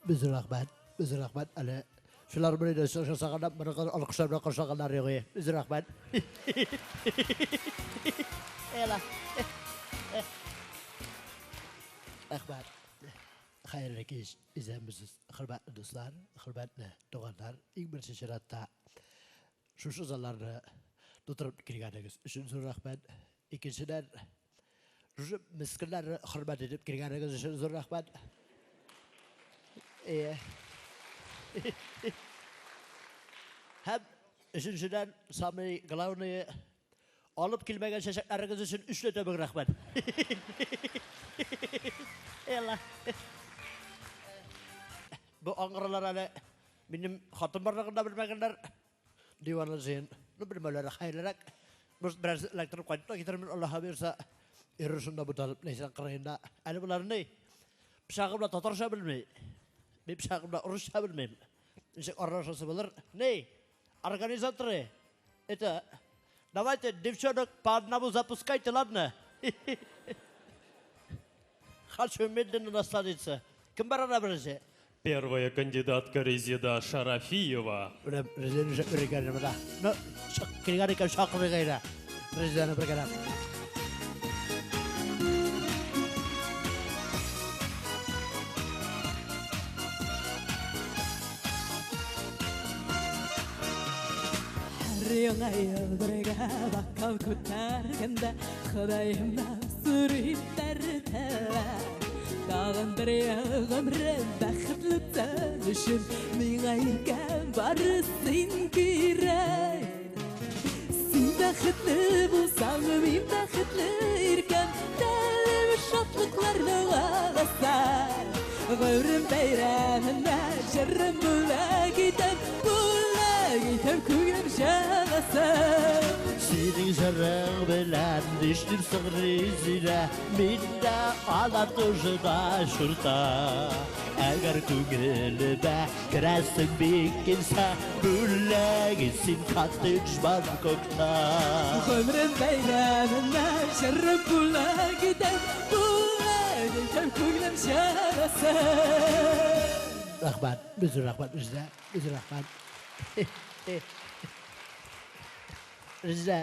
Без рәхмәт, без рәхмәт. Әле филармониядә чыгыш ясаганда моны алкышлар белән каршылаганнар юк иде. Без рәхмәт. Эла. Рәхмәт. Хәерле кич, исәнмесез, хөрмәтле дуслар, хөрмәтле туганнар. Иң беренче чиратта шушы залларны тутырып килгәнегез өчен зур рәхмәт. Икенчедән, шушы мескеннәрне хөрмәт итеп килгәнегез өчен зур рәхмәт. Э. Һәм өченчедән, самый главный, алып килмәгән чәчәкләрегез өчен өчләтә мең рәхмәт. Элла. Бу аңгыралар әле минем хатын барлыгын да белмәгәннәр. Дивана җыен. Ну, белмәүләре хәерлерәк. Может, берәрсе эләктереп кайтып та китерермен, Аллаһа бирсә. Йөрер шунда буталып, Ләйсән кырыенда. Әле болар ни? Пычагы белән татарча белми. Мин пычагы белән урысча белмим. Ничек аралашасы булыр? Ни? Организаторы, это, давайте девчонок по одному запускайте, ладно? Хочу медленно насладиться. Кем бар ана беренче? Первая кандидатка Резеда Шарафиева. Менә Резидәне шәп биргән менә. Ну, чык килгән икән, чакырыйк әйдә. Резидәне бергәләп. Һәр яңа ел бергә бокал күтәргәндә Ходаемнан сорыйм мәртәбә. Тагын бер ел гомерем бәхетле үтсен өчен Миңа иркәм бары син кирәк. Син бәхетле булсаң, мин бәхетле иркәм, Тәнем шатлыкларның агасы. Гомерем бәйрәмендә җырым бүләк итәм, Бүләк итәм күңелем җылысы. Синең җырың белән нишлим соң, Резидә? Мин дә ана тужыда шурта. Әгәр күңелемә керәсең бик килсә, бүләк син коттедж Бангкокта. Гомерем бәйрәмендә җырым бүләк итәм, бүләк итәм күңелем җылысы. Рәхмәт, без рәхмәт, Резидә, без рәхмәт. Резидә,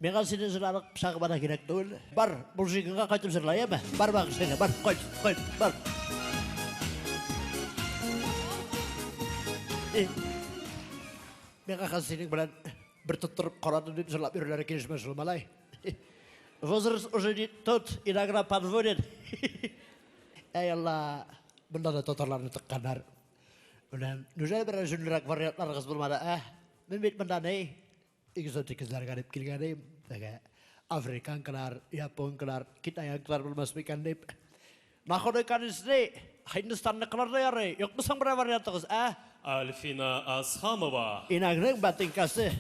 Миңа синең җырларың пычагыма да кирәк түгел. Бар, мужигыңа кайтып җырла, яме? Бар, бар, эшеңә, бар, кайт, кайт, бар. Миңа хәзер синең белән бер тоттырып карадым дип җырлап йөрүләре килешмәс шул, малай. Возраст уже не тот, иногда подводит. Әй Алла, монда да татарларны тыкканнар. Менә, нүжәли берәр җүнлерәк вариантларыгыз булмады, ә? Мин бит монда ни? Экзотик эзләргә дип килгән идем. Теге африканкалар, японкалар, китаянкалар булмас микән дип. На конечный Һиндстанныкылар да ярый. Юкмы соң берәр вариантыгыз, ә? Альфина Асхамова. Инәңнең ботинкасы.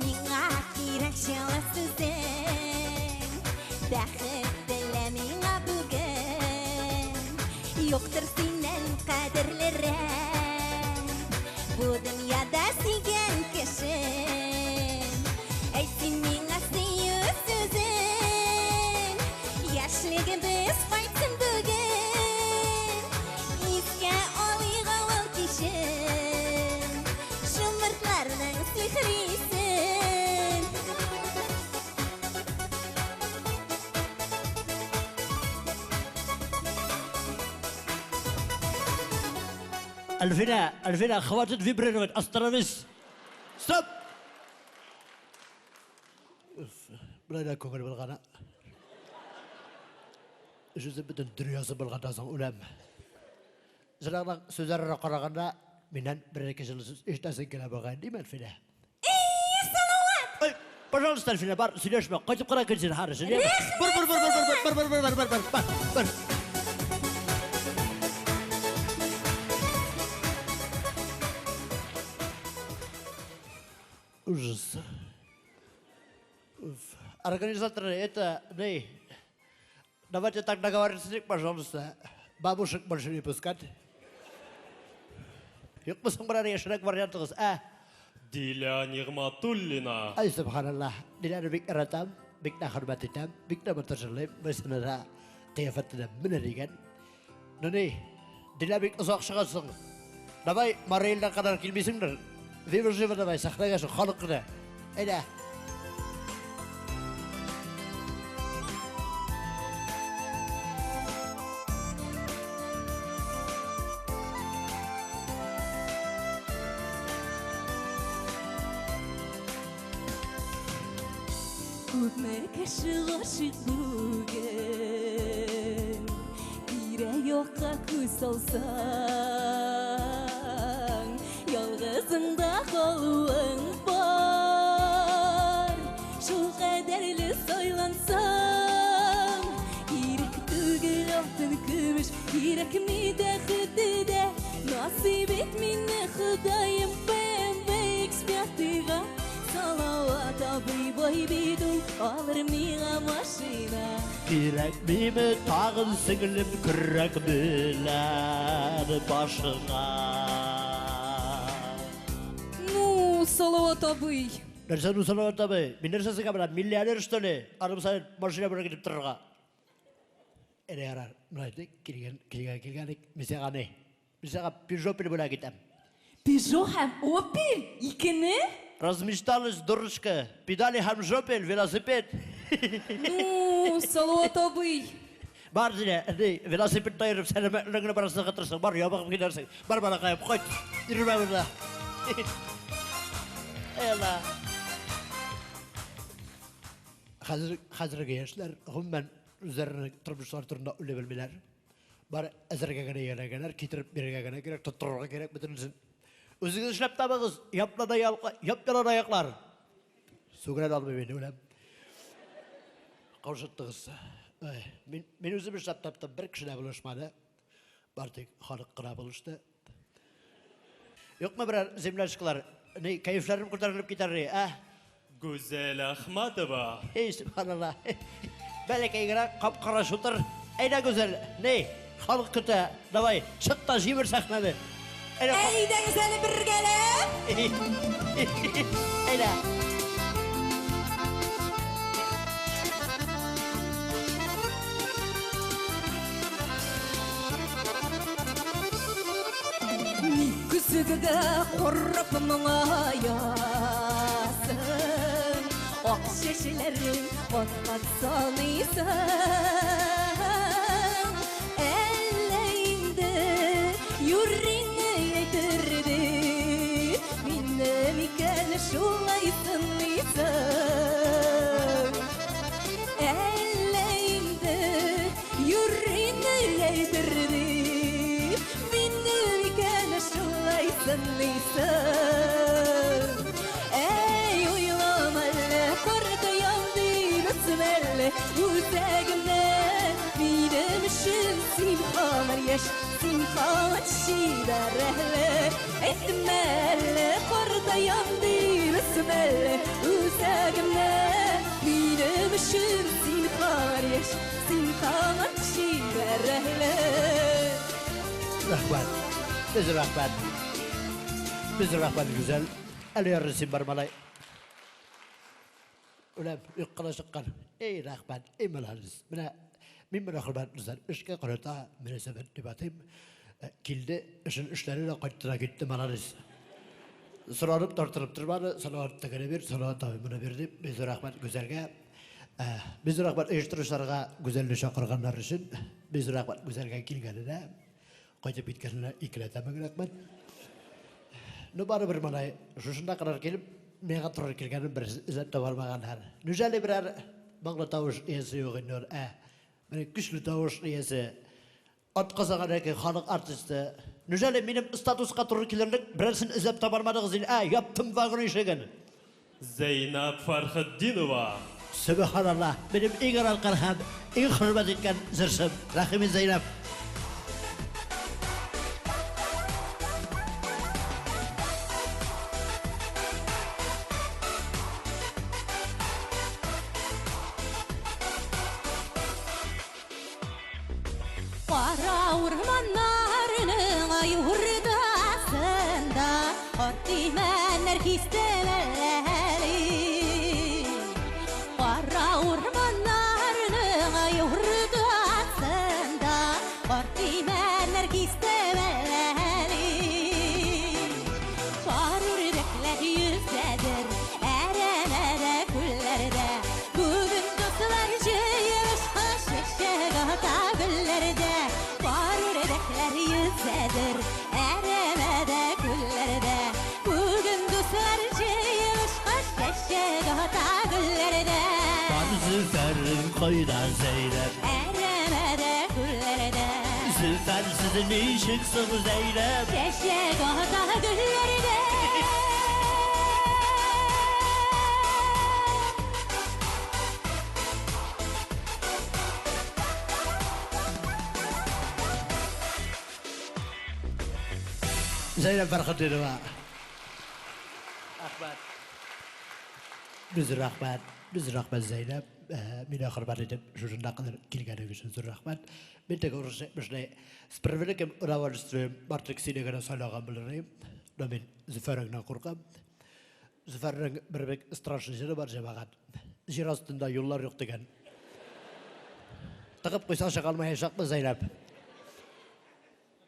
Миңа кирәк җылы сүзең, Бәхет телә миңа бүген. Юктыр синнән кадерлерәк Бу дөньяда сөйгән кешем. Әйт син миңа сөю сүзен, Яшьлегебез кайтсын бүген. Искә алыйк авыл кичен, Шомыртларның сихрисен. Альфина, Альфина, хватит вибрировать, остановись. Стоп! Болай да күңел булганы. Жүзе бөтен дөньясы булганнан соң үләм. Җырыңның сүзләренә караганда, миннән бер-ике җылы сүз ишетәсең килә бугай, дим, Әлфинә. Эй, Салават! Ой, пожалуйста, Әлфинә, бар, сөйләшмә, кайтып кына кил син, хәрәшә. Бар, бар, бар, бар, бар, бар, бар, бар, бар, бар, бар, бар. Ужас. Организаторы, это, не, давайте так договоримся, пожалуйста. Бабушек больше не пускать. Юкмы соң берәр яшьрәк вариантыгыз, ә? Диля Нигматуллина. Ай, сөбханаллаһ. Диляны бик яратам, бик тә хөрмәт итәм, бик тә матур җырлый. Буйсына да, кыяфәте дә менә дигән. Ну ни, Диля бик озак чыгасың. Давай, Мариэльдән кадәр килмисеңдер. Вива живо давай, сәхнәгә чык, халык көтә. Әйдә. Күпме кеше гашыйк бүген, Тирә-якка күз салсаң, Ялгызыңда калуың бар. Шул кадәрле сайлансаң, Кирәк түгел алтын, көмеш, Кирәкми тәхете дә. Насыйп ит мине, Ходаем, BMW X5-га. Салават абый бай бит ул, алыр миңа машина. Кирәкмиме тагын сеңлем көрәк белән башыңа? Ну, Салават абый. Нәрсә ну, Салават абый? Мин нәрсә сиңа белән миллионер, что ли? Аның саен машина белән китеп торырга. Әнә ярар, менә әйтик, килгән, килгән, килгән, мин сиңа ни? Мин сиңа Peugeot бүләк итәм. Peugeot һәм Opel икене? Размечталась, дурочка. Педали һәм жопель, велосипед. Ну, Салават абый. Бар дилә, ни, велосипедта йөреп сәламәтлегеңне бераз ныгытырсың. Бар, ябыгып китәрсең. Бар, балакаем, кайт. Йөрмә монда. Әй Алла. Хәзер, хәзерге яшьләр гомумән үзләренең тормышлары турында уйлый белмиләр. Бар әзергә генә ияләгәннәр, китереп бирергә генә кирәк, тоттырырга кирәк бөтенесен. Үзегез эшләп табыгыз, яплана яп-ялан аяклар. Сүгенә дә алмыйм инде, үләм. Каушаттыгыз. Ай, мин, мин үзем эшләп таптым, бер кеше дә булышмады. Бар тик халык кына булышты. Юкмы берәр землячкалар? Ни, кәефләрем күтәрелеп китәр, ни, ә? Гүзәл Ахматова. Эй, сөбханалла. Бәләкәй генә кап-кара шутыр. Әйдә, Гүзәл, ни, халык көтә. Давай, чык та җибер сәхнәне. Әйдә. Әйдәгез әле бергәләп. Әйдә. Ник көзгегә карап моңаясың, Ак чәчләрең кат-кат саныйсың? Әллә инде юрриңне әйтер дип, Мине микән шулай сыныйсың? Әллә инде юрриңне әйтер дип, Мине микән шулай сыныйсың? Әй, уйлама әллә, картаям дип өтмә үзәгемнән. Минем өчен син һаман яшь, син һаман чибәр әле. Әйттем әле, картаям дип өтмә үзәгемнән. Минем өчен син һаман яшь, син һаман чибәр әле. Рәхмәт. Без рәхмәт. Без рәхмәт, Гүзәл. Әле ярый син бар, малай. Үләм, юк кына чыккан. Эй, рәхмәт, эй, молодец. Менә мин менә хөрмәтле дуслар, эшкә карата мөнәсәбәт дип атыйм. Килде, эшен эшләде дә кайтты да китте, молодец. Соранып тартынып тормады, Салават тегене бир, Салават абый моны бир дип, без рәхмәт Гүзәлгә. Без рәхмәт оештыручыларга Гүзәлне чакырганнар өчен, без рәхмәт Гүзәлгә килгәненә, кайтып киткәненә икеләтә мең рәхмәт. Ну, барыбер, малай, шушында кадәр килеп, миңа туры килгәнен бер эзләп таба алмаганнар. Нүжәли берәр моңлы тавыш иясе юк инде ул, ә? Менә көчле тавыш иясе, атказанган яки халык артисты. Нүжәли минем статуска туры килерлек берәрсен эзләп таба алмадыгыз инде, ә? Яптым вагон ишеген. Зәйнәб Фәрхетдинова. Сөбханаллаһ, минем иң яраткан һәм иң хөрмәт иткән җырчым, Рәхим ит, Зәйнәб. Кара урманнарның юрдасында карт имәннәр кистем әле. Кара урманнарның юрдасында карт имәннәр кистем әле. Бар үрдәкләр йөзәдер әрәмәдә, күлләрдә. Бүген дуслар җыелышкач, чәчәк ата гөлләрдә. Бар үрдәкләр йөзәдер әрәмәдә, күлләрдә. Бүген дуслар җыелышкач, чәчәк ата гөлләрдә. Бар Зөфәрнең кайда, Зәйнәп? Әрәмәдә, күлләрдә. Зөфәрсез ничек соң, Зәйнәп? Чәчәк ата гөлләрдә. Зәйнәп Фәрхетдинова. Рәхмәт. Без рәхмәт. Без рәхмәт, Зәйнәп. Мине хөрмәт итеп, шушында кадәр килгәнең өчен зур рәхмәт. Мин теге урысча әйтмешли, с превеликим удовольствием бары тик сине генә сайлаган булыр идем. Но мин Зөфәреңнән куркам. Зөфәрнең бер бик страшный җыры бар, җәмәгать. Җир астында юллар юк дигән. Тыгып куйсаң чыга алмаячакбыз, Зәйнәп.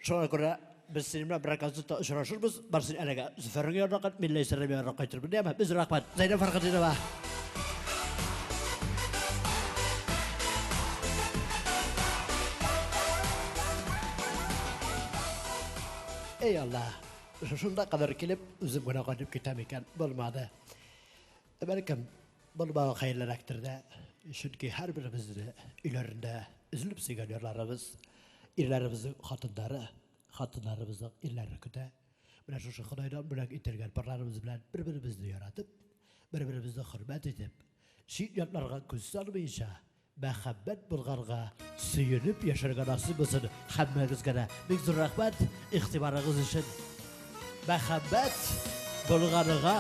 Шуңа күрә без синең белән бер концертта очрашырбыз. Бар син әлегә Зөфәрнең янына кайт, мин Ләйсәрнең янына кайтырмын. Яме, без рәхмәт. Зәйнәп Фәрхетдинова. Ey Allah. Шушында кадәр килеп, үзем генә кайтып китәм икән, булмады. Бәлкем, булмавы хәерлерәктер дә. Чөнки һәрберебезне өйләрендә өзелеп сөйгән ярларыбыз, ирләребезнең хатыннары, хатыннарыбызның ирләре көтә. Менә шушы Ходайдан бүләк ителгән парларыбыз белән бер-беребезне яратып, бер-беребезне хөрмәт итеп, чит ятларга күз салмыйча, мәхәббәт булганга сөенеп яшәргә насыйп булсын һәммәгезгә дә. Бик зур рәхмәт игътибарыгыз өчен. Мәхәббәт булганга.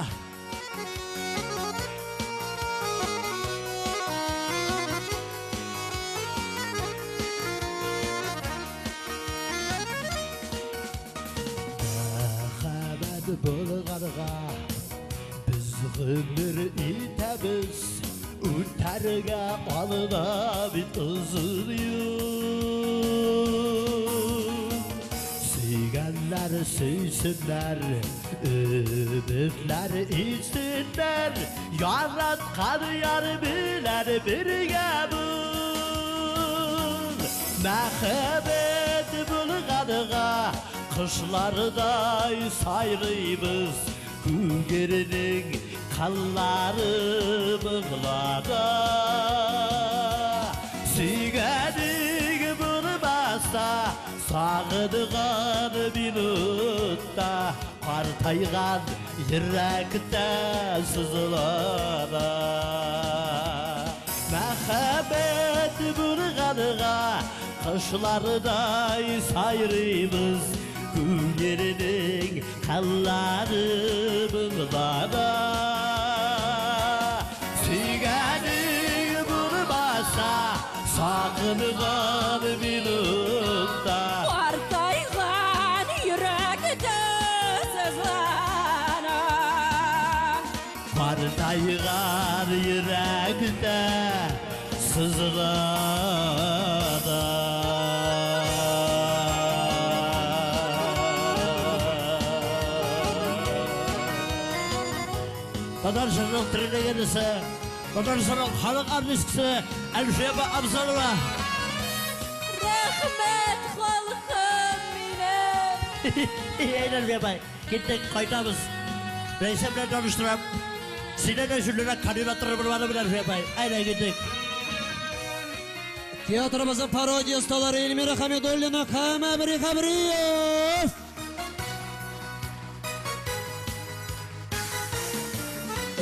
Мәхәббәт булганга без гомер итәбез, үтәргә алда бит озын юл. Сөйгәннәр сөйсеннәр, өметләр итсеннәр, яраткан яр белән бергә бул. Мәхәббәт булганга кышлардай сайрыйбыз, күгәренең каллары моңлана. Сөйгәнең булмаса, сагынган минутта картайган йөрәктә сызлана. Мәхәббәт булганга кышлардай сайрыйбыз, күңелнең каллары моңлана. Сөйгәнең булмаса, сагынган минутта Картайган йөрәктә сызлана. Картайган йөрәктә сызлана. Татар җырының трилогиясе, татар җырының халык артисткасы Әлфия Абзалова. Рәхмәт, халкым минем. Әйдә, Әлфия апай, киттек, кайтабыз. Рәйсә белән таныштырам. Сине дә җүллерәк кандидатура булмады белән, Әлфия апай. Әйдә, киттек. Теatrımızın parodiya ustaları Elmira Hamidulina, Kamabri Habriyev.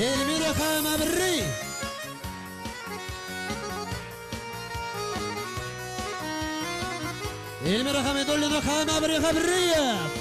Elmira Hamabri. Elmira Hamidulina, Kamabri Habriyev.